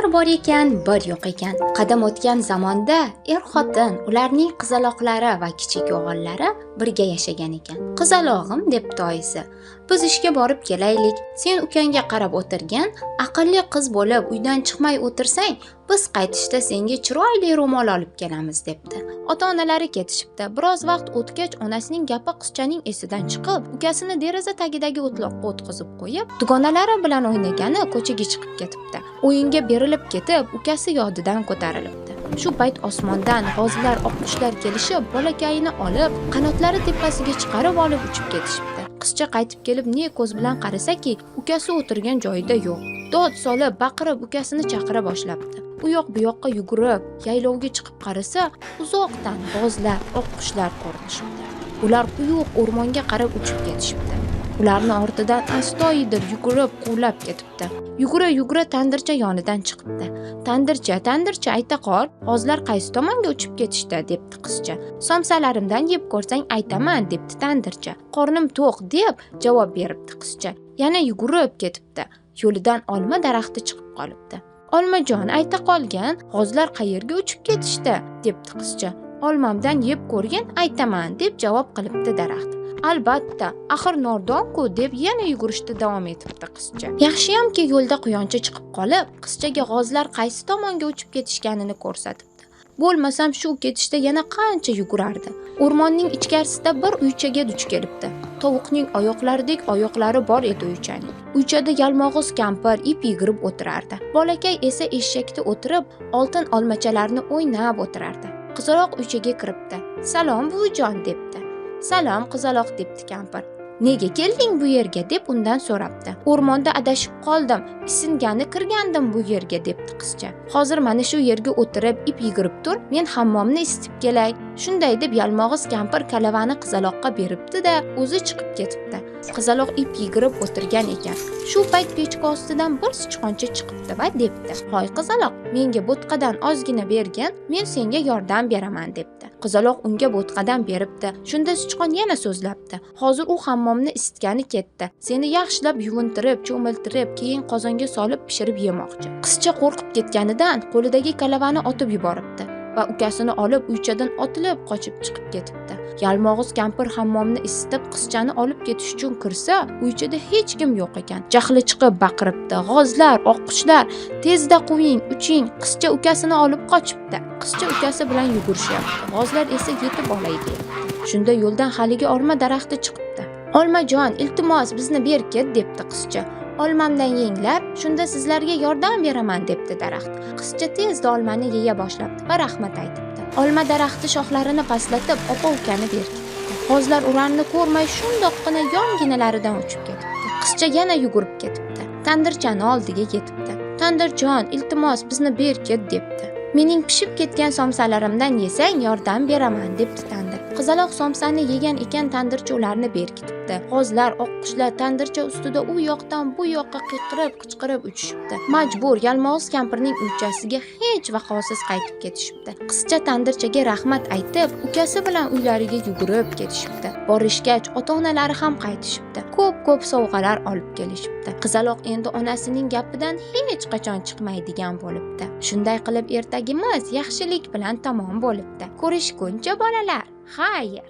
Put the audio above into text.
Bir bor ekan, bir yo'q ekan. Qadim o'tgan zamonda er-xotin, ularning qizaloqlari va kichik o'g'illari birga yashagan ekan. "Qizalog'im", debdi oyisi, "biz ishga borib kelaylik. Sen ukangga qarab o'tirgin, aqlli qiz bo'lib uydan chiqmay o'tirsang, biz qaytishda senga chiroyli ro'mol olib kelamiz", debdi. Ota-onalari ketishibdi. Biroz vaqt o'tgach, onasining gapi qizchaning esidan chiqib, ukasini deraza tagidagi o'tloqqa o'tqizib qo'yib, dugonalari bilan o'ynagani ko'chaga chiqib ketibdi. O'yinga berilib ketib, ukasi yodidan ko'tarilibdi. Shu payt osmondan g'ozlar, oqqushlar kelishib, bolakayini olib, qanotlari tepasiga chiqarib olib uchib ketishibdi. Qizcha qaytib kelib, ne ko'z bilan qarasaki, ukasi o'tirgan joyida yo'q. Dod solib, baqirib ukasini chaqira boshlabdi. U yoq bu yoqqa yugurib, yaylovga chiqib qarasa, uzoqdan g'ozlar, oqqushlar ko'rinishibdi. Ular quyuq o'rmonga qarab uchib ketishibdi. Ularni ortidan astoydil yugurib, quvlab ketibdi. Yugura-yugura tandircha yonidan chiqibdi. "Tandircha, tandircha, ayta qol, g'ozlar qaysi tomonga uchib ketishdi?" debdi qizcha. "Somsalarimdan yeb ko'rsang aytaman", debdi tandircha. "Qornim to'q", deb javob beribdi qizcha. Yana yugurib ketibdi. Yo'lidan olma daraxti chiqib qolibdi. "Olmajon, ayta qolgin, g'ozlar qayerga uchib ketishdi?" debdi qizcha. "Olmamdan yeb ko'rgin, aytaman", deb javob qilibdi daraxt. "Albatta, axir nordon-ku", deb yana yugurishda davom etibdi qizcha. Yaxshiyamki yo'lda quyoncha chiqib qolib, qizchaga g'ozlar qaysi tomonga uchib ketishganini ko'rsatibdi. Bo'lmasam shu ketishda yana qancha yugurardi. O'rmonning ichkarisida bir uychaga duch kelibdi. Tovuqning oyoqlaridek oyoqlari bor edi uychaning. Uychada yalmog'iz kampir ip yigirib o'tirardi. Bolakay esa eshakda o'tirib, oltin olmachalarni o'ynab o'tirardi. Qizaloq uychaga kiribdi. "Salom, buvijon", debdi. "Salom, qizaloq", debdi kampir. "Nega kelding bu yerga?" deb undan so'rabdi. "O'rmonda adashib qoldim, isingani kirgandim bu yerga", debdi qizcha. "Hozir mana shu yerga o'tirib ip yigirib tur, men hammomni isitib kelay." Shunday deb yalmog'iz kampir kalavani qizaloqqa beribdi-da, o'zi chiqib ketibdi. Qizaloq ip yigirib o'tirgan ekan. Shu payt pechka ostidan bir sichqoncha chiqibdi va debdi: "Hoy qizaloq, menga bo'tqadan ozgina bergin, men senga yordam beraman", debdi. Qizaloq unga bo'tqadan beribdi. Shunda sichqon yana so'zlabdi: "Hozir u hammomni isitgani ketdi. Seni yaxshilab yuvintirib, cho'miltirib, keyin qozonga solib pishirib yemoqchi." Qizcha qo'rqib ketganidan qo'lidagi kalavani otib yuboribdi va ukasini olib uychadan otilib qochib chiqib ketibdi. Yalmog'iz kampir hammomni isitib, qizchani olib ketish uchun kirsa, uychada hech kim yo'q ekan. Jahli chiqib baqiribdi: "G'ozlar, oqqushlar, tezda quving, uching, qizcha ukasini olib qochibdi." Qizcha ukasi bilan yugurishyapti. G'ozlar esa yetib olay deyapti. Shunda yo'ldan haligi olma daraxti chiqibdi. "Olmajon, iltimos, bizni berkit", debdi qizcha. "Olmamdan yenglar, shunda sizlarga yordam beraman", debdi daraxt. Qizcha tezda olmani yeya boshlabdi va rahmat aytibdi. Olma daraxti shoxlarini pastlatib, opa ukani berkitibdi. G'ozlar ularni ko'rmay shundoqqina yonginalaridan uchib ketibdi. Qizcha yana yugurib ketibdi. Tandirchani oldiga yetibdi. "Tandirjon, iltimos, bizni berkit", debdi. "Mening pishib ketgan somsalarimdan yesang yordam beraman", debdi tandir. Qizaloq somsani yegan ekan, tandircha ularni berkitibdi. G'ozlar, oqqushlar tandircha ustida u yoqdan bu yoqqa qiyqirib, qichqirib uchishibdi. Majbur yalmog'iz kampirning uychasiga hech vaqosiz qaytib ketishibdi. Qizcha tandirchaga rahmat aytib, ukasi bilan uylariga yugurib ketishibdi. Borishgach, ota-onalari ham qaytishibdi. Ko'p-ko'p sovg'alar olib kelishibdi. Qizaloq endi onasining gapidan hech qachon chiqmaydigan bo'libdi. Shunday qilib ertagimiz yaxshilik bilan tamom bo'libdi. Ko'rishguncha bolalar, xayr.